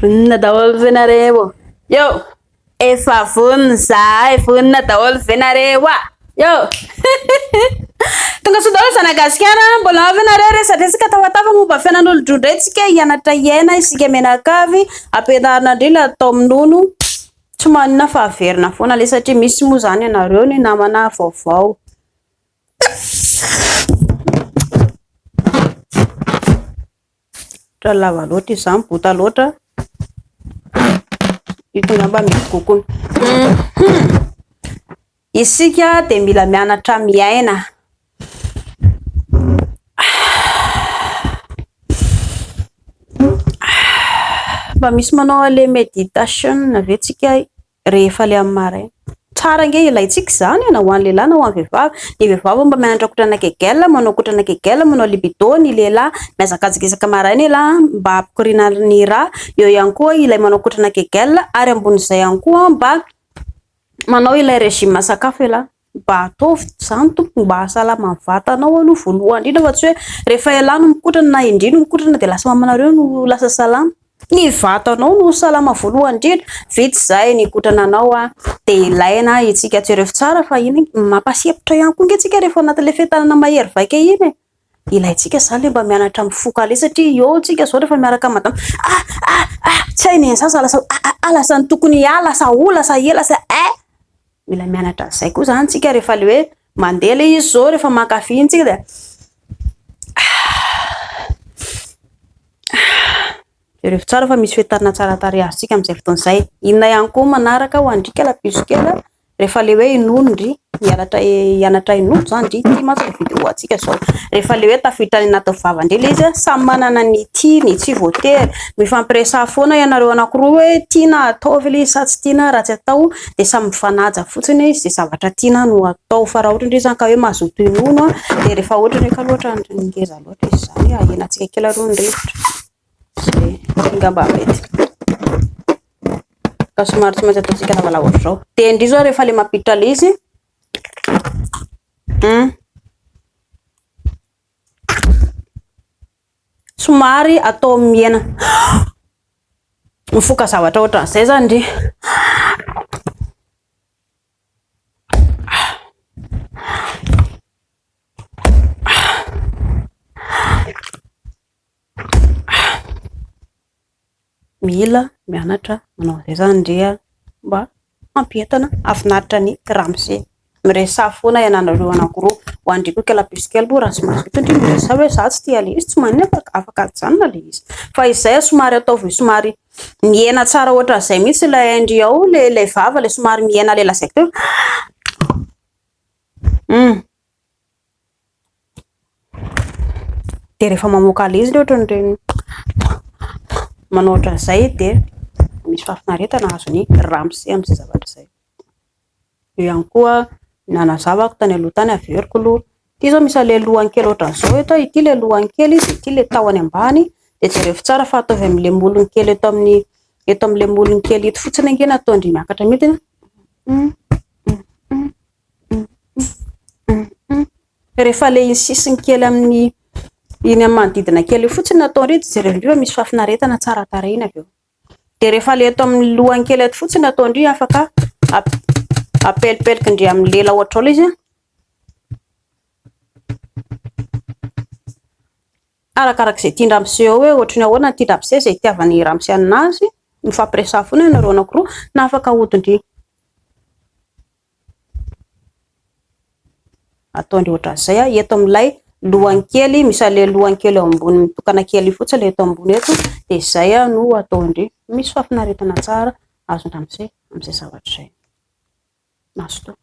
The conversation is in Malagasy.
Vonona daholo ve nareo? Yo! Efa vonona izahay, vonona daholo ve nareo a? Yo! Tonga soa daholo zanagasikara, mbola ao ve nareo resadresaka tafatafa momba fiainan'olon-droa indray tsika hianatra hiaina isika mianakavy, ampianarina indray ilay atao minono, tsy maninona fa averina foana ilay satria misy moa izany ianareo ny namana vaovao. Ohatran'ny lava loatra izy izany, bota loatra. Ito angamba mety kokoa. Isika dia mila mianatra miaina. Mba misy manao an'ilay méditation ve tsika rehefa ilay amin'ny maraina? Tsara ange ilaintsika izany e, na ho an'ny lehilahy na ho an'ny vehivavy. Ny vehivavy mba mianatra kotrana kegel, manao kotrana kegel, manao libido. Ny lehilahy mihazakazaka isaka maraina ialahy mba hampikoriana ny rà. Eo ihany koa ilay manao kotrana kegel ary ambonin'izay ihany koa mba manao ilay régime sakafo ialahy. Mba ataovy izany tompoko mba hahasalama ny vatanao aloha voalohany indrindra fa tsy hoe rehefa ialahy no mikotrana na indry no mikotrana dia lasa mamanareo no lasa salama. Ny vatanao no salama voalohany indrindra. Vita izay ny kotrana anao dia ilaina isika jereo tsara fa iny mampasepotra ihany koa ange tsika rehefa ao anatin'ilay fientanana mahery vaika iny e. Ilaintsika izany ilay mba mianatra mifoka ilay satria eo tsika izao rehefa miaraka amin'ny madama ah ah ah tsy hay ny sasa lasa ah ah ah lasa ny tokony ah lasa o lasa e lasa eh. Mila mianatra an'izay koa izany tsika rehefa ilay hoe mandeha ilay izy izao rehefa mankafy iny tsika dia Jereo tsara fa misy fientanana tsara tarehy azontsika amin'izay fotoana izay. Inona ihany koa manaraka ho an-dry kala-piso kely rehefa ilay hoe hinono ndry, hianatra hianatra hinono izany ndry, ity mantsy ilay vidéo antsika izao. Rehefa ilay hoe tafiditra any anatin'ny vava-ndry ilay izy, samy manana ny tiany, tsy voatery. Mifampiresaha foana ianareo anankiroa hoe tiana ataovy ilay izy sa tsy tiana, raha tsy atao dia samy mifanaja fotsiny izay zavatra tiana no atao. Fa raha ohatra indray izany ka hoe mazoto hinono dia rehefa ohatra hoe kaloha ohatran'ny ngeza loatra izy izany, ahenantsika kely aloha ny rivotra. Izay angamba mety. Ka somary tsy maintsy ataontsika lavalava ohatr'izao. Dia ndry izao rehefa ilay mampiditra ilay izy. Somary atao mihena. Mifoka zavatra ohatran'izay izany ndry. Mila mianatra manao an'izay izany ndry mba hampientana hahafinaritra ny ramose. Miresaha foana ianareo anankiroa. Ho an-dry koa kely kely aloha raha tsy mazoto ndry miresaha hoe izaho tsy tia an'ilay izy, tsy maninona fa afaka ajanona ilay izy. Fa izay somary ataovy somary mihena tsara ohatran'izay mihitsy ilay hain-dry ao, ilay vava ilay somary mihena ilay lazaiko teo. Dia rehefa mamoaka ilay izy ohatran'ireny manao ohatran'izay dia misy fahafinaretana azon'ny ramose amin'izay zavatra izay. Eo ihany koa nanazavako tany aloha tany averiko aloha. Ity izao misy an'ilay lohany kely ohatran'izao eto, ity ilay lohany kely dia ity ilay tahony ambany. Dia jereo tsara fa ataovy amin'ilay molony kely eto amin'ny eto amin'ilay molony kely ito fotsiny ange no ataon-dry miakatra mihitsy. Rehefa ilay iny sisiny kely amin'ny iny amin'ny manodidina kely io fotsiny no ataon-dry dia jereo indray fa misy fahafinaretana tsara tarehy iny avy eo. Dia rehefa ilay eto amin'ny lohany kely eto fotsiny no ataon-dry afaka apelipelikin-dry amin'ny lela ohatr'izao ilay izy. Arakaraka izay tian-dramose eo hoe ohatry ny ahoana ny tian-dramose, izay itiavan'i ramose an'azy, mifampiresaha foana ianareo anankiroa na afaka ahodin-dry. Ataon-dry ohatran'izay eto amin'ilay lohany kely, misy an'ilay lohany kely eo ambony mitokana kely io fotsiny ilay eto ambony eto, dia izay no ataon-dry. Misy fahafinaretana tsara azon-dramose amin'izay zavatra izay. Mazotoa.